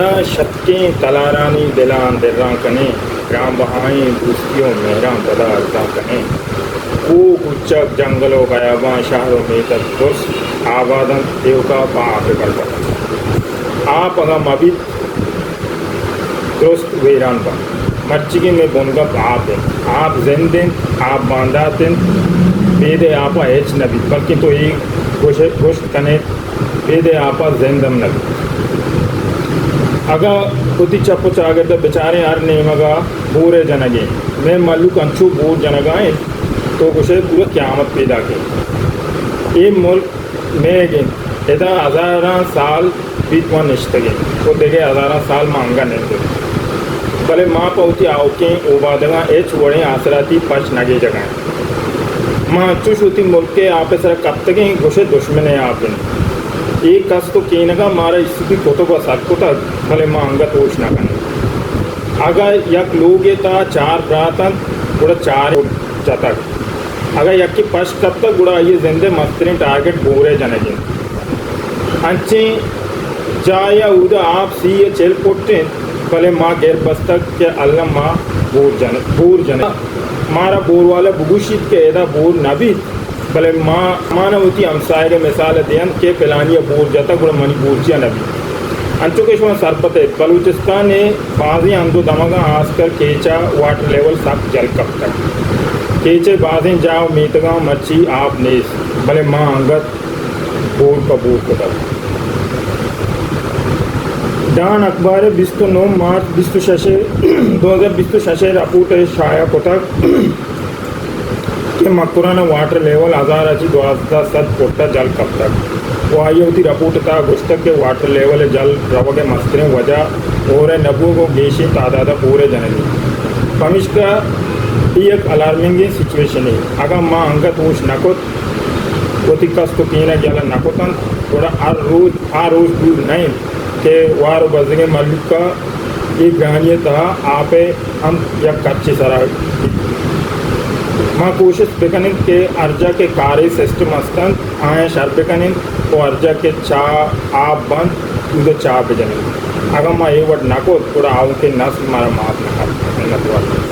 شتکیں تلارانی دلاں دراں کنیں، گران بہائیں دوستی و مہراں پدا ارزاں کنیں۔ کوہ، کوچگ، جنگل و بیاباں، شہر و میتگ درست آباد انت، ایوکا پہ آپ ء برکت انت۔ آپ اگاں مہ بیت، درست ویران بنت۔ مرچیگیں مئے بنگپ آپ انت۔ آپ زند انت، آپ باندات انت۔ بیدے آپ ء ہچ نہ بیت، بلکیں تو اے گوش-، گوشت کن ئے، بیدے آپ ء زند ہم نہ بیت۔ اگاں وتی چپ و چاگرد ء بچاریں، ہر نیمگ ء بورے جنگ انت۔ مئے مھلوک انچو بور جنگ ء انت، تو گوش ئے پورا قیامت پیداک انت۔ اے ملک مئیگ انت۔ ادا ہزاراں سال بیت ما نشتگ ایں و دگہ ہزاراں سال ما انگہ نندیں۔ بلے ما پہ وتی آؤکیں اوبادگاں ہچ وڑیں آسراتی پچ نہ گیجگ ء ایں۔ ما انچوش وتی ملک ء آپ ء سرا کپتگ ایں، گوش ئے دشمن ء آپ انت۔ اے کست و کینگاں مارا ایسپی کتب ء سر کتگ، بلے ما انگت ہوش نہ کنیں۔ اگاں یک لوگے تہا چار برات انت، گڑا چار جتگ۔ اگاں یکے پشت کپتگ، گڑا آئی ء زند ء مستریں ٹارگٹ بورے جنگ انت۔ انچیں جاہے ء اودا آپ سی ء چل پٹ انت، بلے ما گر بستگ کہ الم ما بور جن-، بور جنیں۔ مارا بور والا بگوشیت کہ ادا بور نہ بیت، بلے ما، ما نہ وتی ہمساہگ ء مثال ء دینت کہ پلانی ء بور جتگ، گڑا منی بور چیا نہ بیت۔ انچو کہ شما سرپد ات، بلوچستان ء بازیں ہند و دمگاں، آسکر کیچ ء واٹر لیول سک جل کپتگ۔ کیچ ء بازیں جاہ و میتگاں مرچی آپ نیست، بلے ما انگت بور پہ بور کتگ۔ ڈان اخبار ء بیست و نو مارچ بیست و شش ء، دو ہزار بیست و شش ء رپورٹ ء شائع کتگ کہ مکران ء واٹر لیول ہزار ء چہ دوازدہ سد فٹ ء جل کپتگ و آئی ء وتی رپورٹ ء تہا گوشتگ کہ واٹر لیول ء جل روگ ء مستریں وجہ ہور ء نہ بوگ و گیشیں تعداد ء بور ء جنگ انت۔ پمیشکا اے یک الارمنگیں سچویشنے۔ اگاں ما انگت ہوش نہ کت، وتی کست و کینگ یلہ نہ کت انت، گڑا ہر روچ، آ روچ دور نہ انت کہ وار و بزگیں مھلوک ء اے گرانی ء تہا آپ ء ہم یک کچے سرا بیت۔ ما کوشست بکن انت کہ ہر جاہ کہ کارے سسٹم است انت، آیاں شر بکن انت و ہر جاہ کہ چاہ آپ بنت، اود ء چاہ بجن انت۔ اگاں ما اے وڑ نہ کت، گڑا آؤکیں نسل مارا معاف نہ کنت۔ منت وار۔